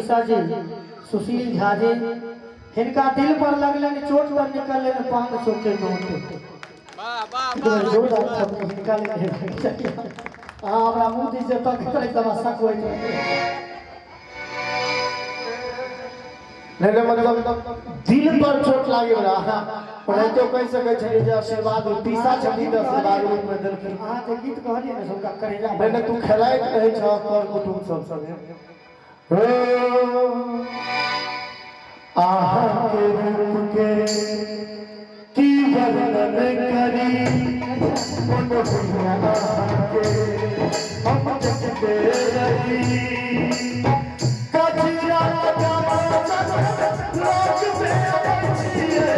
पीसाजी सुशील झा जी हिनका दिल पर लगलनि चोट पर निकललनि 500 के नोट। जोरदार थपड़ी हिनका लेल हेबाक चाही। अहाँ हमरा मुँह दिस जे तकैत रहै तमाशा कोइ नहीं नहीं, मतलब दिल पर चोट लागे वाला अहाँ ओनाहितो कहि सकै छलियै जे आशीर्वाद पीसा छथिन तऽ आशीर्वाद रूप में देलखिन। अहाँ जे गीत कहलियै ने से हुनका करेजा नहीं नहीं, तू खेलाइत रहै छह कर कुटुम्ब सब संगे। हो अहाँ के रूप के की वर्णन करी, मन भैया अहाँ के हम देखते रही। कजरा लगा लोक में अबै छियै,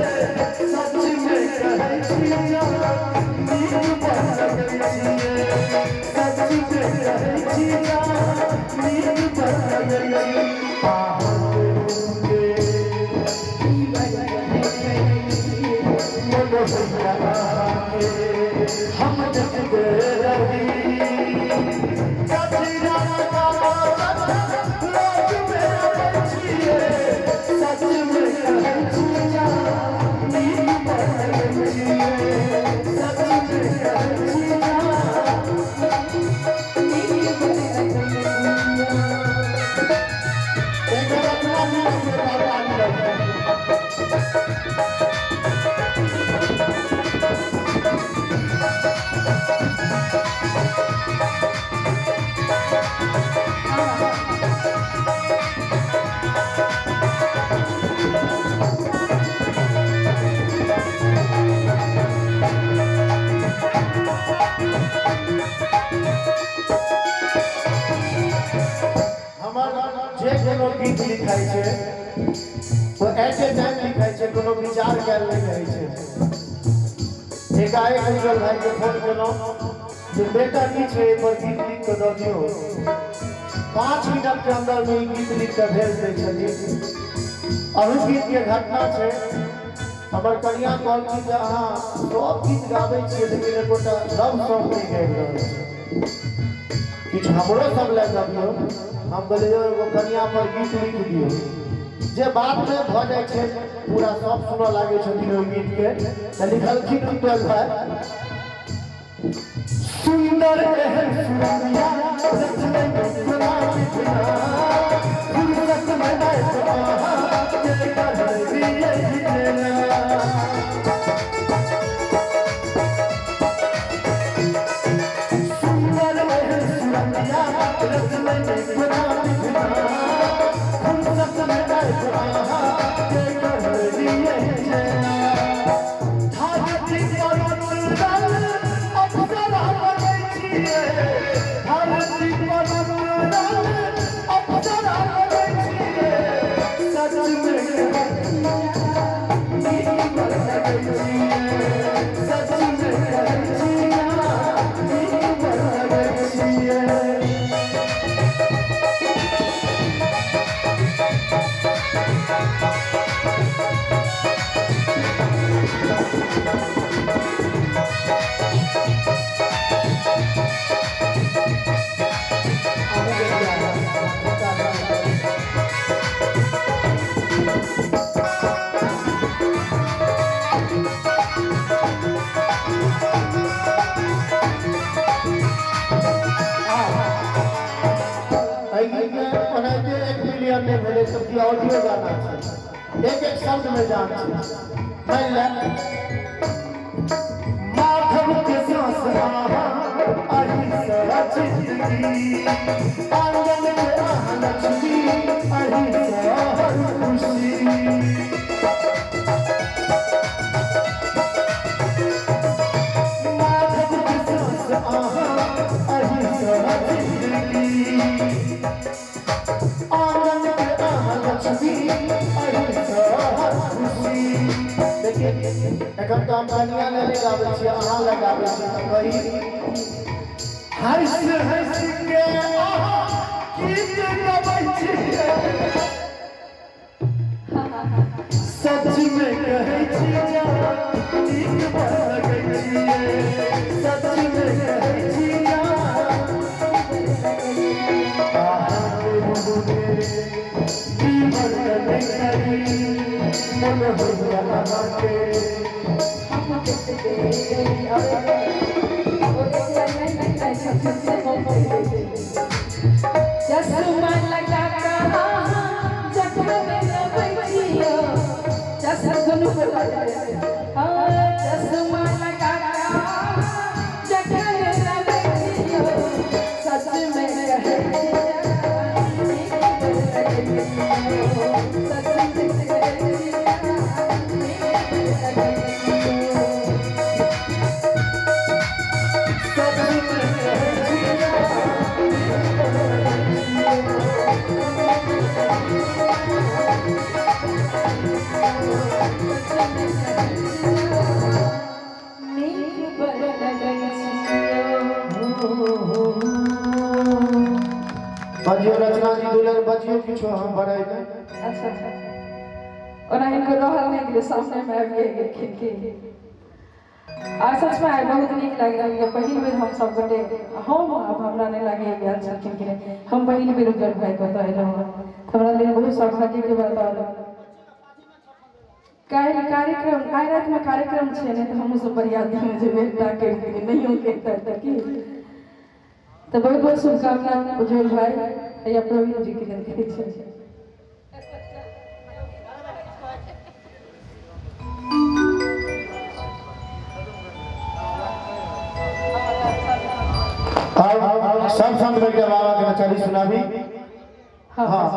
सच में कहै छी जान नीक बड़ लगै छियै। सच में कहै छी जान नीक बड़ लगै छियै। अहाँ के रूप के मन भैया के हम देखते रही। कजरा लगा लोक में अबै छियै, सच में कहै छी जान नीक बड़ लगै छियै। सच में कहै छी जान एक बेर अपना मुँह से ताली बजाउ। हमर जे कोनो गीत लिखाइ छै ओ एट ए टाइम लिखाइ छै, कोनो विचार कयल नहि रहै छै। एकाएक उज्जवल भाई के फोन केलहुँ जे बेटा की छै एहि पर गीत लिख कऽ दऽ दियौ। 5 मिनट के अंदर में ई गीत लिख कऽ भेज दै छथिन। अहू गीत के घटना छै, हमर कनिया कहलखिन जे अहाँ सब गीत गाबै छियै लेकिन एकोटा लव सॉन्ग नहि गाबि रहल छी, किछु हमरो सब लए गबियौ। हम कहलियै यौ एगो कनिया पर गीत लिख दियौ, जे बादमे भऽ जाइ छै पूरा सब सुनऽ लागै छथिन ओहि गीतके। तऽ लिखलखिन उज्जवल भाई, सुंदर एहन सुरतिया रचलै मिथिला मिथिला, फुर्सत में आबि अहाँ के करलियै हिचेला। सुंदर एहन सुरतिया रचलै मिथिला मिथिला, फुर्सत में आबि अहाँ के करलियै हिचेला। धरती पर उतरल अप्सरा लगै छियै, धरती पर उतरल अप्सरा लगै छियै। सच में कहै नीक बड़ लगै छियै। सच में कहै छी नीक बड़ लगै छियै। एहि गीतमे ओनाहिते 1 मिलियन नहि भेलै, सब की ऑडियो गाना छै, एक एक शब्द में जान छै। मानि ले माधव के सांस आहा अही सँ जिंदगी, आंगन के आहा लक्ष्मी अही सँ हर खुशी। माधव के सांस आहा अही सँ जिंदगी, आंगन के आहा लक्ष्मी अही सँ हर खुशी। देखिए एखन तऽ हम कनिया लए नहि गाबै छियै, अहाँ लए गाबै छियै। तऽ कही हँसि हँसि के अहाँ गीत गबै छियै, सच में कहै छी जान नीक बड़ लगै छियै। सच में कहै छी जान अहाँके रूप के नहि करी मन होइया अहाँके। चश्मा लगा कऽ जखन बैठियो, चश्मा, हाँ, चश्मा लगा कऽ जखन बैठियो, सच में कहै छियौ, सच में कहै छियौ। सच में कहै छियौ। नीक बड़ लगै छियौ। बजियौ रचना जी, दुल्हन, बजियौ किछो हम बड़ाइ मे। अच्छा, ओना हिनको रहल नहि गेलै, सामनेमे आबि गेलखिन की। आ सचमे आइ बहुत नीक लागि रहल यऽ। पहिल बेर हम सब गोटे, हम आब हमरा नहि लागैए गेल छलखिन कि नहि, हम पहिल बेर उज्जवल भाइके ओतऽ एलहुँ हँ, तऽ हमरा लेल बहुत सौभाग्यके बात। आओर काल्हि कार्यक्रम, आइ रातिमे कार्यक्रम छै, नहि तऽ हमहूँ सब बरियातीमे जेबै, एकटा करितियै, नहियो करितै तऽ की। तऽ बहुत बहुत शुभकामना उज्जवल भाइ। हैया प्रवीण जी के कहै छै। अब सब संग मिलके बाबा के नचारी सुनाबी। हाँ,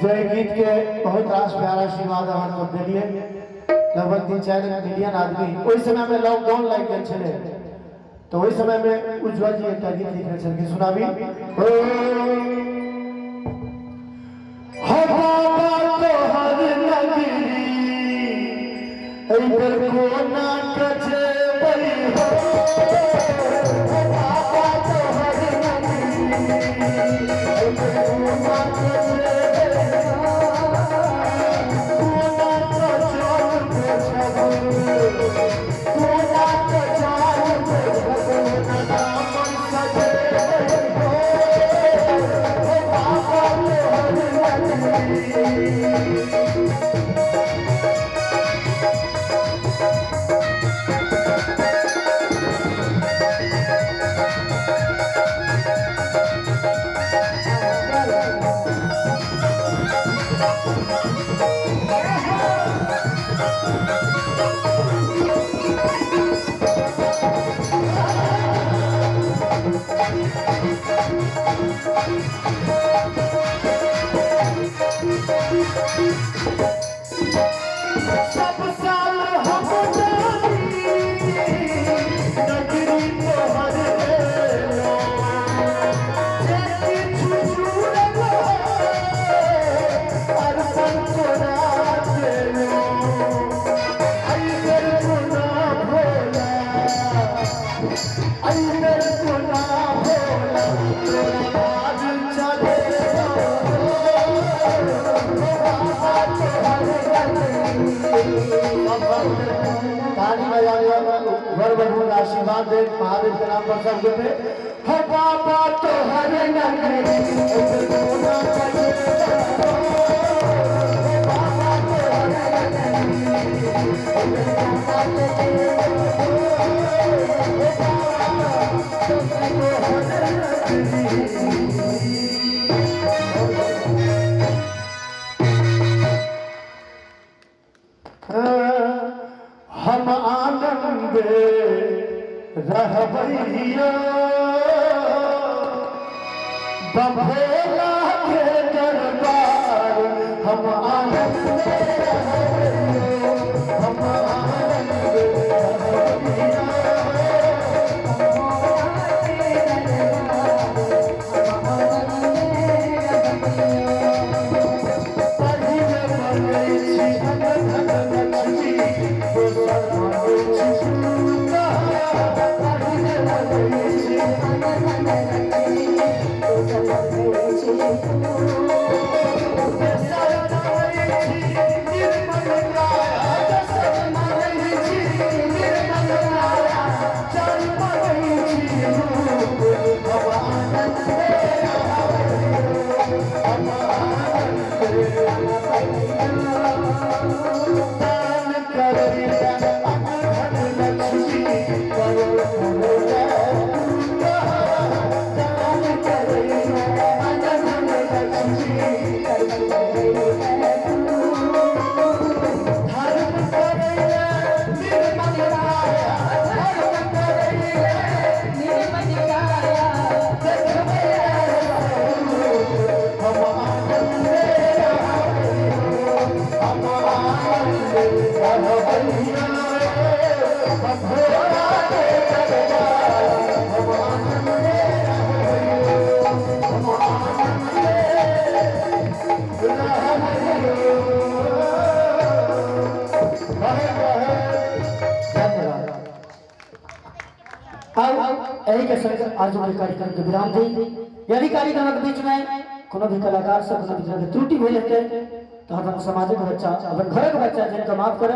जय गीत के बहुत रास प्यारा आशीर्वाद अहाँ सब देलिए। लगभग 3-4 मिलियन आदमी, ओहि समय में लॉकडाउन लागि गेल छलै, तऽ ओहि समय में उज्जवल जी एकटा गीत लिखने छलखिन, सुनाबी। ओ हो बाबा तोहर नगरी एहि बेर कोना कजेबै हो, हो बाबा तोहर नगरी एहि बेर कोना कजेबै हो, कोना कचल बेचब, कोना कचल बेचब, दामन सजेबै हो, हो बाबा तोहर नगरी। सब साल हम जानी नगरी तोहर एलो, जे किछु जुड़ल अर्पण तोरा देलो। एहि बेर कोना भोला, एहि बेर कोना भोला तोरा बाज चढ़ेलो, हो बाबा तोहर नगरी। ताली बजा लिया, वर वधु का आशीर्वाद दे महादेव के नाम पर सब गोटे। हो बाबा तोहर नगरी कोना कजेलो, हो बाबा तोहर नगरी कोना कजेलो, हो बाबा तोहर नगरी। हम आनंद रहबैया भोला के दरबार, हम आनंद रहबैया, हम आनंद रहबैया। पहिले मनै छी धन लक्ष्मी, दोसर मनै छी सुता। पहिले मनै छी तेसर मनै छी निर्मल काया, तेसर मनै छी निर्मल काया, चारि मनै छी रूप। हम आनंद रहबैया, हम आनंद। दान करैया अनधन लक्ष्मी करो दान करैया अनधन लक्ष्मी धर्म करैया निर्मल काया धर्म करैया निर्मल काया हम आनंदे हम आनंदे रहबैया रे हम भोला के दरबार हम आनंदे रहबैया हम आनंदे रहबैया। रहे रहे। धन्यवाद। अब एही के संग आज के कार्यक्रम के विराम दी। यदि कार्यक्रमक बीच में कोनो भी कलाकार से कोनो भी तरह के त्रुटि भेल हेतै तऽ अपन समाजक बच्चा, अपन घरक बच्चा जिनका माफ करब।